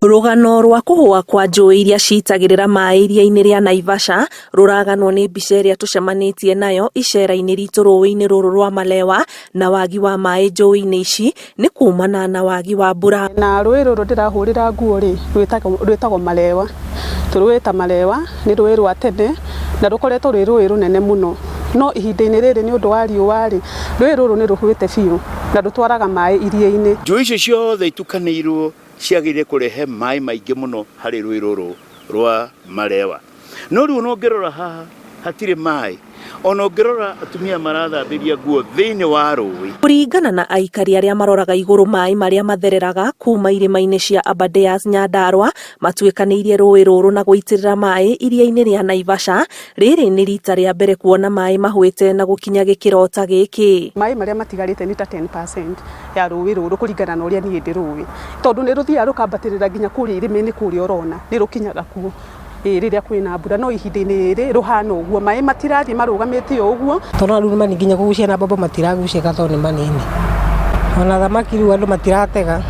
Rũgano rwa kũhũa kwa njũĩ iria citagĩrĩra maĩ iria-inĩ rĩa Naivasha rũraganwo nĩ mbica ĩrĩa tũcemanĩtie nayo icera-inĩ ritũ rũĩ-inĩ rũrũ rwa Malewa na wagi wa maĩ njũĩ-inĩ ici nĩ kumana na wagi wa mbura. Na rũĩ rũrũ ndĩrahũrĩra nguo rĩ, rwĩtagwo Malewa. Tũrũĩta Malewa, nĩ rũĩ rwa tene na rũkoretwo rwĩ rũĩ rũnene mũno. No ihinda-inĩ rĩrĩ nĩ ũndũ wa riũa rĩ, rũĩ rũrũ nĩ rũhwĩte biũ na rũtwaraga maĩ iria-inĩ. Njũĩ icio ciothe itukanĩirwo ciagĩrĩire kũrehe maĩ maingĩ mũno harĩ rũĩ rũrũ rwa Malewa. No rĩu ona ũngĩrora haha hatirĩ maĩ, ona ũngĩrora atumia marathambĩria nguo thĩinĩ wa rũĩ. Kũringana na aikari arĩa maroraga igũrũ maĩ marĩa mathereraga kuma irĩma-inĩ cia Aberdares Nyandarua matuĩkanĩirie rũĩ rũrũ na gũitĩrĩra maĩ iria-inĩ rĩa Naivasha, rĩrĩ nĩ rita rĩa mbere kuona maĩ mahwĩte na gũkinya gĩkĩro ta gĩkĩ. Maĩ marĩa matigarĩte nĩ ta 10% ya rũĩ rũrũ kũringana na ũrĩa niĩ ndĩrũĩ, tondũ nĩ rũthiaga rũkambatĩrĩra nginya kũrĩa irĩma-inĩ kũrĩa ũrona, nĩ rũkinyaga kuo. Ĩĩ rĩrĩa kwĩna mbura no ihinda-inĩ rĩrĩ rũhana ũguo, maĩ matirathiĩ marũgamĩte o ũguo. Tondũ rĩu nĩ nginya kũgucia na mbombo matiragucĩka tondũ nĩ manini. Ona thamaki rĩu andũ matiratega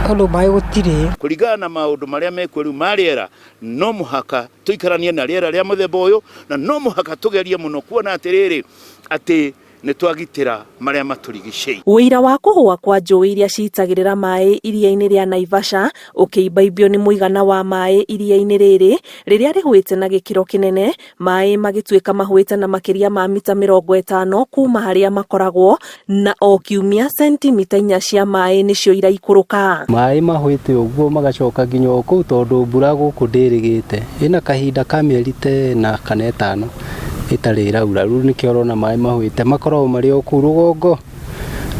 tondũ maĩ gũtirĩ. Kũringana na maũndũ marĩa mekuo rĩu ma rĩera, no mũhaka tũikaranie na rĩera rĩa mũthemba ũyũ, na no mũhaka tũgerie mũno kuona atĩrĩrĩ, atĩ nĩ twagitĩra marĩa matũrigicĩirie. Ũira wa kũhũa kwa njũĩ iria citagĩrĩra maĩ iria-inĩ rĩa Naivasha ũkĩimbaimbio nĩ mũigana wa maĩ iria-inĩ rĩrĩ rĩrĩa rĩhũĩte na gĩkĩro kĩnene, maĩ magĩtuĩka mahũĩte na makĩria ma mita 50 kuuma harĩa makoragwo, na o kiumia sentimita inya cia maĩ nĩcio iraikũrũka. Maĩ mahũĩte ũguo magacoka nginya o kũu tondũ mbura gũkũ ndĩrĩgĩte. Ĩna kahinda ka mĩeri ta ĩna kana ĩtano. ĩtarĩ ĩraura rĩu nĩkĩo ũrona maĩ mahũĩte makoragwo marĩ o kũu rũgongo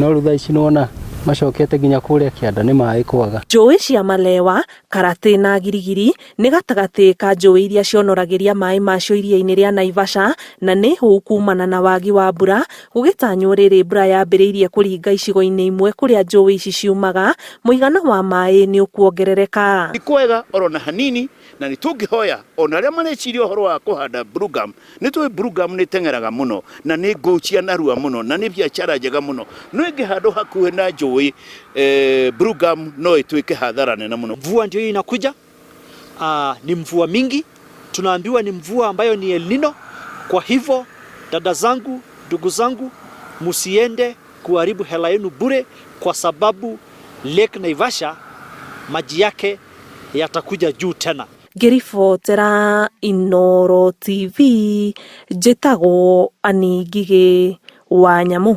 no rĩu thaa ici nĩwona macokete nginya kũrĩa kĩanda nĩ maĩ kwaga. Njũĩ cia Malewa, Karatĩ na Girigiri nĩ gatagatĩ ka njũĩ iria cionoragĩria maĩ macio iria-inĩ rĩa Naivasha na nĩ hũu kumana na wagi wa mbura, gũgĩtanywo rĩrĩ mbura yambĩrĩirie kũringa icigo-inĩ imwe kũrĩa njũĩ ici ciumaga, mũigana wa maĩ nĩ ũkuongerereka. Ti kwega oro na hanini Na nĩ tũngĩhoya ona arĩa mareciria ũhoro wa kũhanda blue gum, nĩ tũĩ blue gum nĩ ĩteng'eraga mũno na nĩ ngũcia narua mũno na nĩ biacara njega mũno, no ĩngĩhandwo hakuhĩ na njũĩ eh, blue gum no ĩtuĩke hathara nene mũno. Mvua ndio hiyo inakuja. Ni mvua mingi, tunaambiwa ni mvua ambayo ni El Nino. Kwa hivyo dada zangu, ndugu zangu, musiende kuharibu hela yenu bure, kwa sababu Lake Naivasha maji yake yatakuja juu tena. Ngĩribotera Inooro TV, njĩtagwo Annie Ngigĩ wa Nyamũ.